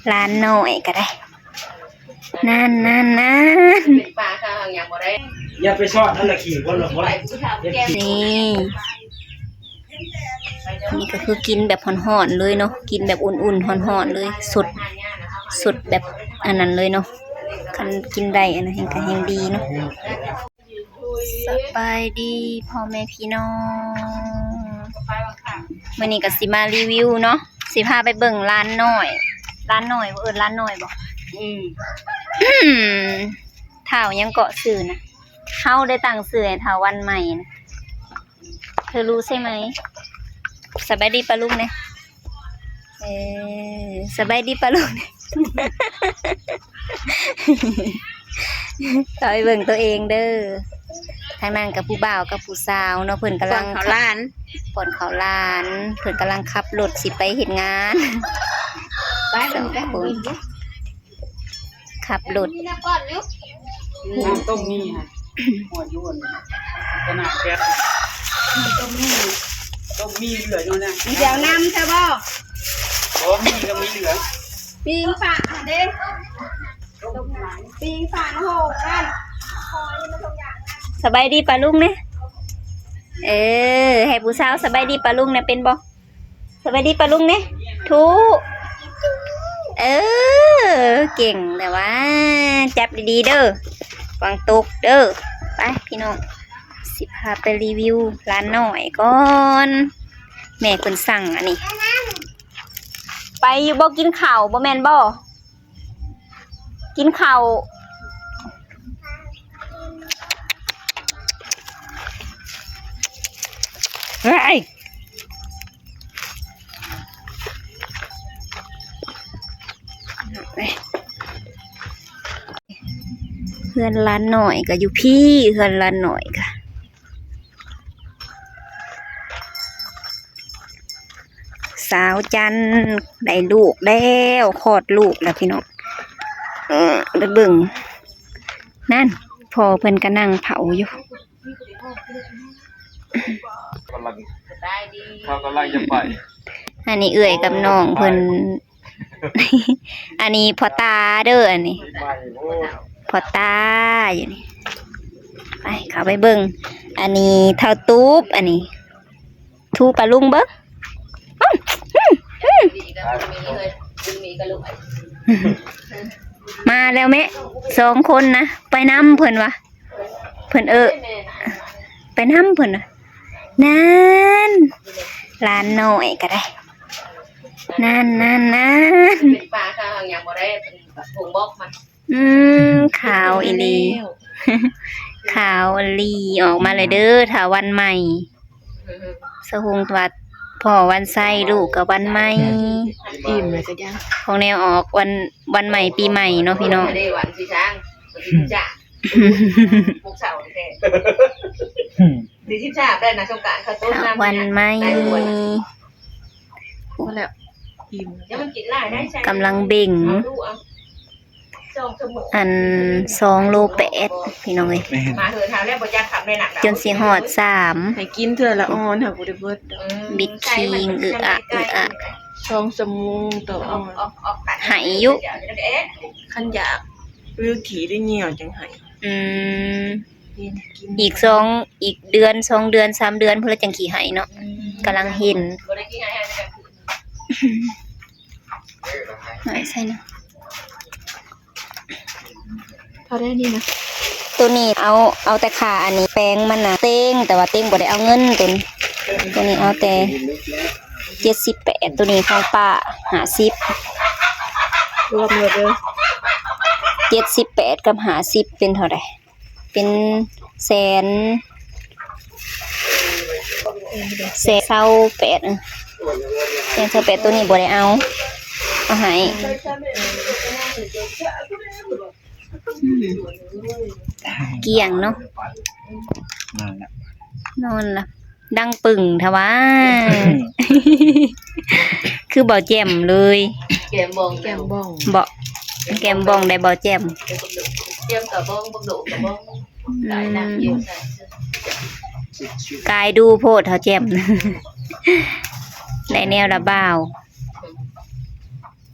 ຫຼານນ້ອຍກໍໄດ້ ນັ້ນໆໆ ເປັນປາເຂົາຫຍັງບໍ່ໄດ້ ຢ່າໄປຊອດນັ້ນລະ ຂີ້ຄົນລະຄົນ ນີ້ ນີ້ກໍຄືກິນແບບຮ້ອນໆເລີຍເນາະ ກິນແບບອຸ່ນໆຮ້ອນໆເລີຍ ສົດ ສົດແບບອັນນັ້ນເລີຍເນາະ ຄັນກິນໄດ້ອັນນັ້ນແຮ່ງກໍແຮ່ງດີເນາະ. ສະບາຍດີພໍ່ແມ່ພີ່ນ້ອງ ມື້ນີ້ກໍຊິມາຣີວິວເນາະ ຊິພາໄປເບິ່ງຫຼານນ້ອຍ ຫຼານນ້ອຍບໍ່ ເອີ້ນຫຼານນ້ອຍບໍ່? ອືມ ທ້າວຫຍັງເກາະຊື່ນະ ເຮົາໄດ້ຕັ້ງຊື່ໃຫ້ທ້າວວັນໃໝ່ນະ ເທາລຸໃຊ່ໄໝ? ສະບາຍດີປ້າລຸງແດ່. ເອີ ສະບາຍດີປ້າລຸງ ຕ້ອງໃຫ້ເບິ່ງໂຕເອງເດີ ທາງນັ້ນກັບຜູ້ບ່າວກັບຜູ້ສາວເນາະ ເພິ່ນກຳລັງ ປ້ອນເຂົ້າຫຼານ ປ້ອນເຂົ້າຫຼານ ເພິ່ນກຳລັງຂັບລົດຊິໄປເຮັດງານ ໄປ ສອງຄົນ ຂັບລົດ ນ້ຳຕົ້ມມີຫັ້ນ ຫົວຢູ່ຫັ້ນ ຂະໜາດແກັດ ນ້ຳຕົ້ມມີ ຕົ້ມມີເຫຼືອຢູ່ນະ ຊິເອົານ້ຳຊະບໍ່? ບໍ່ມີກໍມີເຫຼືອ ປີ້ງປາຫັ້ນເດ້ ປີ້ງປາໂຫກນັ້ນ ສະບາຍດີປ້າລຸງແດ່ ເອີ ໃຫ້ຜູ້ສາວສະບາຍດີປ້າລຸງແດ່ ເປັນບໍ່? ສະບາຍດີປ້າລຸງແດ່ ທຸ ເອີ ເກັ່ງແຕ່ວ່າ ຈັບດີໆເດີ ຫວັງຕົກເດີ ໄປພີ່ນ້ອງ ຊິພາໄປຣີວິວຫຼານນ້ອຍກ່ອນ ແມ່ເພິ່ນສັ່ງອັນນີ້ ໄປຢູ່ບໍ່? ກິນເຂົ້າບໍ່ແມ່ນບໍ່? ກິນເຂົ້າ ເຮີ້ຍ ເຮືອນຫຼານນ້ອຍກໍຢູ່ພີ້ ເຮືອນຫຼານນ້ອຍກໍ ສາວຈັນໄດ້ລູກແລ້ວ ຄອດລູກແລ້ວພີ່ນ້ອງ ເອີ ໄປເບິ່ງ ນັ້ນ ພໍ່ເພິ່ນກໍນັ່ງເຝົ້າຢູ່ ກຳລັງ ເຂົາກຳລັງຈະໄປ ອັນນີ້ເອື້ອຍກັບນ້ອງເພິ່ນ ອັນນີ້ພໍ່ຕາເດີ ອັນນີ້ ພໍ່ຕາຢູ່ນີ້ ໄປ ເຂົ້າໄປເບິ່ງ ອັນນີ້ທ້າວຕູບ ອັນນີ້ ຖູປາລຸງເບິ່ງ ອືມ ອືມ ອືມ ມາແລ້ວແມ່ ສອງຄົນນະ ໄປນຳເພິ່ນວ່າ ເພິ່ນເອີ້ນ ໄປນຳເພິ່ນນະ ນັ້ນ ຫຼານນ້ອຍກໍໄດ້ ນັ້ນໆໆ ເປັນປາເຂົາຫຍັງບໍ່ໄດ້ ເປັນຜົງບອກມັນ ອືມ ຂາວອີ່ຫຼີ ຂາວອີ່ຫຼີ ອອກມາເລີຍເດີ ຖ້າວັນໃໝ່ ສະຫຸງວ່າພໍ່ວັນໄຊ ລູກກໍວັນໃໝ່ ອີ່ມແລ້ວກໍຍັງ ຂອງແນວອອກວັນ ວັນໃໝ່ປີໃໝ່ເນາະພີ່ນ້ອງ ວັນໃໝ່ ພໍແລ້ວ ອີ່ມ ກຳລັງເບັ່ງ ອັນ ສອງໂລແປດ ພີ່ນ້ອງເອີຍ ຈົນຊິຮອດສາມ ໃຫ້ກິນເທື່ອລະອອນ ຫາບໍ່ໄດ້ເບິດດອກ ບິດຄີງ ອຶອະ ອຶອະ ສອງຊົ່ວໂມງຕໍ່ອອນ ໄຫ້ຢູ່ ຄັນຢາກ ຫຼືຂີ້ໄດ້ຍ່ຽວຈັ່ງໄຫ້ ອືມ ອີກສອງ ອີກເດືອນ ສອງເດືອນ ສາມເດືອນພຸ້ນລະຈັ່ງຂີ້ໄຫ້ເນາະ ກຳລັງເຫັນ ໃສ່ນະ ເທົ່າໃດນີ້ນະ ໂຕນີ້ເອົາ ເອົາແຕ່ຄ່າອັນນີ້ ແປງມັນນະ ເຕັງ ແຕ່ວ່າເຕັງບໍ່ໄດ້ເອົາເງິນໂຕນີ້ ໂຕນີ້ເອົາແຕ່ເຈັດສິບແປດ ໂຕນີ້ຂອງປ້າຫ້າສິບ ລວມເລີຍເດີ ເຈັດສິບແປດກັບຫ້າສິບເປັນເທົ່າໃດ? ເປັນແສນ ແສນຊາວແປດ ແສນຊາວແປດ ໂຕນີ້ບໍ່ໄດ້ເອົາ ເອົາໃຫ້ ອືມ ກ້ຽງເນາະ ນອນລະ ນອນລະ ດັງປຶ້ງແທ້ຫວາ ຄືບໍ່ແຈ່ມເລີຍ ແກ້ມບ່ອງ ແກ້ມບ່ອງ ເບາະ ແກ້ມບ່ອງໄດ້ບໍ່ແຈ່ມ ແຈ່ມກະບ່ອງ ບັກໂດກະບ່ອງ ອືມ ກາຍດູໂພດເຮົາແຈ່ມ ໄດ້ແນວລະບ່າວ.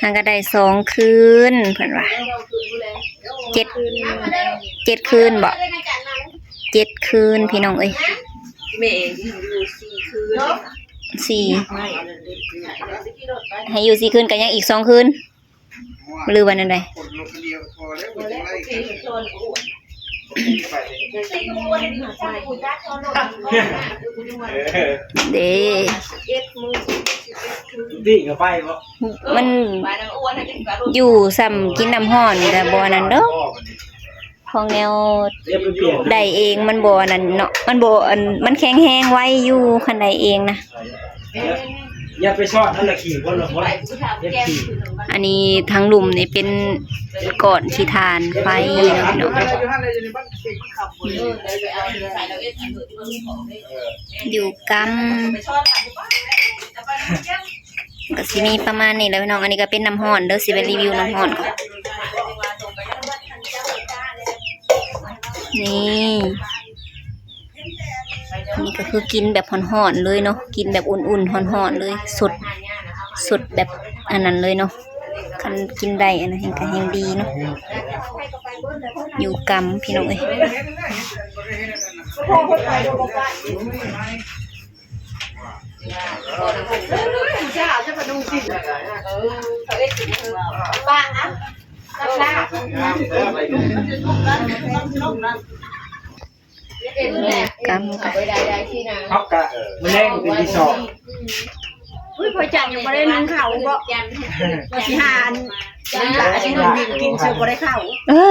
ຫາກໍໄດ້ສອງຄືນ ເພິ່ນວ່າ ເຈັດ ເຈັດຄືນບໍ ເຈັດຄືນ ພີ່ນ້ອງເອີຍ. ແມ່ຢູ່ສີ່ຄືນ ສີ່ ໃຫ້ຢູ່ສີ່ຄືນ ກໍຍັງອີກສອງຄືນ ຫຼືວ່າແນວໃດ? ເດ້ ຕິກໍໄປບໍ່? ມັນຢູ່ສ່ຳກິນນ້ຳຮ້ອນກໍບໍ່ອັນນັ້ນດອກ. ຂອງແນວໄດ້ເອງມັນບໍ່ອັນນັ້ນເນາະ ມັນບໍ່ອັນ ມັນແຂງແຮງໄວຢູ່ ຄັນໄດ້ເອງນະ. ຢ່າໄປຊອດນັ້ນລະ ຂີ້ຄົນລະຄົນ ອັນນີ້ທາງລຸ່ມນີ້ເປັນກ້ອນທີ່ຖ່ານໄຟເນາະພີ່ນ້ອງ ຢູ່ກຳ ກໍຊິມີປະມານນີ້ແຫຼະພີ່ນ້ອງ. ອັນນີ້ກໍເປັນນ້ຳຮ້ອນເດີ ຊິໄປຣີວິວນ້ຳຮ້ອນກ່ອນ ນີ້. ນີ້ກໍຄືກິນແບບຮ້ອນໆເລີຍເນາະ ກິນແບບອຸ່ນໆຮ້ອນໆເລີຍ ສົດ ສົດແບບອັນນັ້ນເລີຍເນາະ. ຄັນກິນໄດ້ອັນນັ້ນແຮ່ງກໍແຮ່ງດີເນາະ ຢູ່ກຳພີ່ນ້ອງເອີຍ. ກຳ ເຮົາກະ ມື້ແລງເປັນທີສອງ. ອຸ້ຍ ພໍ່ຈັນຍັງບໍ່ໄດ້ໜຶ້ງເຂົ້າບໍ? ວ່າຊິຫາອັນ ອັນນີ້ລະ ອັນນີ້ໜຶ້ງກິນ ເຊື່ອບໍ່ໄດ້ເຂົ້າ. ເອີ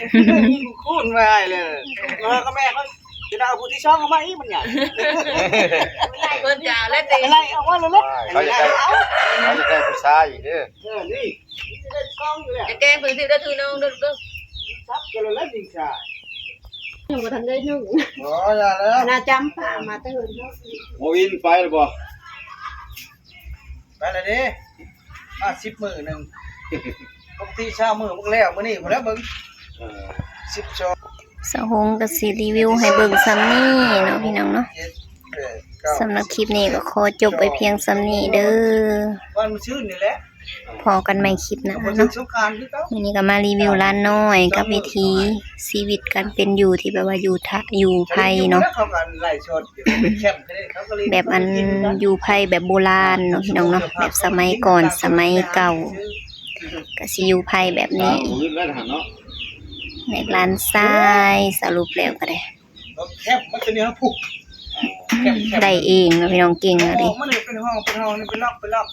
ຄູນມາໃຫ້ເລີຍ ເອີ ກໍແມ່ເຂົາຈະໄດ້ເອົາຜູ້ທີສອງເຂົ້າມາອີກ ມັນຫຍັງ ເພິ່ນກະແລ້ວແຕ່ ໄລ່ອອກມາໂລດ ເຂົາຢາກໄດ້ ເຂົາຢາກໄດ້ຜູ້ຊາຍອີກເດີ ເອີ ນີ້ ຈະແກ້ງເພິ່ນຊິໄດ້ຖືນ້ອງເດີ ເດີ ສັບກັນແລ້ວຍິງຊາຍ ຍັງບໍ່ທັນໄດ້ນຸ່ງ ບໍ່ ຢ່າແລ້ວ ໜ້າຈຳປາມາແຕ່ເຫິນເນາະ ບໍ່ວິນໄປແລ້ວບໍ່? ໄປແລ້ວເດ້ ມາສິບມື້ໜຶ່ງ ປົກກະຕິຊາວມື້ ມັນກໍແລ້ວມື້ນີ້ພຸ້ນແຫຼະເບິ່ງ ເອີ ສິບສອງ ສາວຫົງກໍຊິຣີວິວໃຫ້ເບິ່ງສ່ຳນີ້ເນາະ ພີ່ນ້ອງເນາະ ເຈັດ ແປດ ເກົ້າ ສຳລັບຄລິບນີ້ກໍຂໍຈົບໄວ້ພຽງສ່ຳນີ້ເດີ ວັນມື້ຊືນນີ້ແຫຼະ ພໍ້ກັນໃໝ່ຄລິບໜ້າເນາະ ມື້ນີ້ກໍມາຣີວິວຫຼານນ້ອຍກັບວິຖີຊີວິດການເປັນຢູ່ທີ່ແບບວ່າຢູ່ທະ ຢູ່ໄພເນາະ ແບບອັນຢູ່ໄພແບບໂບລານເນາະ ພີ່ນ້ອງເນາະ ແບບສະໄໝກ່ອນສະໄໝເກົ່າ ກໍຊິຢູ່ໄພແບບນີ້ ແບບຫຼານຊາຍ ສະຫຼຸບແລ້ວກໍໄດ້ ໄດ້ເອງເນາະ ພີ່ນ້ອງ ເກັ່ງອີ່ຫຼີ ເປັນຫ້ອງ ເປັນຫ້ອງ ເປັນລັອກ ເປັນລັອກ.